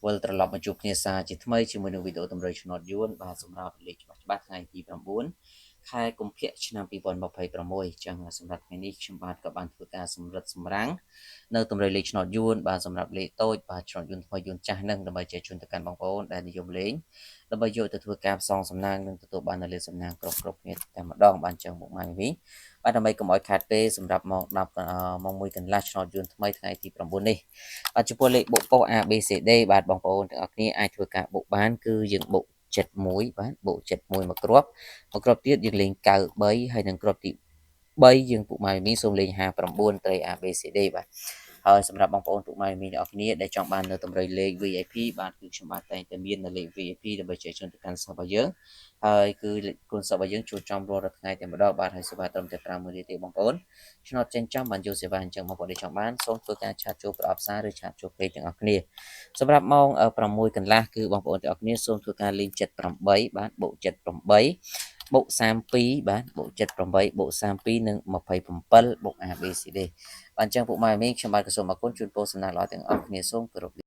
វិលត្រឡប់មកជួបគ្នាសារជាថ្មីជាមួយនឹងវីដេអូតម្រុយឆ្នោតយួនបាទសម្រាប់លេខច្បាស់ច្បាស់ថ្ងៃទី9ខែកុម្ភៈឆ្នាំ2026ចឹងសម្រាប់ថ្ងៃនេះខ្ញុំបាទក៏បានធ្វើការសម្រិតសម្រាំងនៅតម្រុយលេខឆ្នោតយួនបាទសម្រាប់លេខតូចបាទឆ្នោតយួនថ្មីយួនចាស់នឹងដើម្បីចែកជូនទៅកាន់បងប្អូនដែលនិយមលេងដើម្បីយកទៅធ្វើការផ្សងសំណាងនិងទទួលបាននូវលេខសំណាងគ្រប់គ្រប់គ្នាតែម្ដងបានចឹងមកម៉ាយវិញបាទដើម្បីកុំឲ្យខាតពេលសម្រាប់ម៉ោង10ម៉ោង1កន្លះឆ្នោតយួនថ្មីថ្ងៃទី9នេះបាទចំពោះលេខបុកប៉ុស A B C D បាទបងប្អូនទាំងអស់គ្នាអាចធ្វើការបូកបានគឺយើងបូក71បាទបូក71មួយគ្រាប់មួយគ្រាប់ទៀតយើងលេង93ហើយនឹងគ្រាប់ទី3យើងពុកម៉ែមីសូមលេង59ត្រី A B C D បាទហើយសម្រាប់បងប្អូនពុកម៉ែមីអ្នកនរគ្នាដែលចង់បាននៅតម្រុយលេខ VIP បាទគឺខ្ញុំបាទតែងតែមាននៅលេខ VIP ដើម្បីចែកជូនទៅកាន់សិស្សរបស់យើងហើយគឺគុណសិស្សរបស់យើងជួចំរាល់ថ្ងៃតែម្ដងបាទហើយសេវាត្រឹមតែ50000រៀលទេបងប្អូនឆ្នោតចេញចំបានយកសេវាអញ្ចឹងបងប្អូនដែលចង់បានសូមធ្វើការ chat ចូលប្រអប់សារឬ chat ចូល page ទាំងអស់គ្នាសម្រាប់ម៉ោង6កន្លះគឺបងប្អូនទាំងអស់គ្នាសូមធ្វើការលេង78បាទបូក78បូក32បាទបូក78បូក32និង27បូក A B C D បាទអញ្ចឹងពុកម៉ែមីងខ្ញុំបាទក៏សូមអរគុណជូនពរសំណាងល្អទាំងអស់គ្នាសូមគោរព។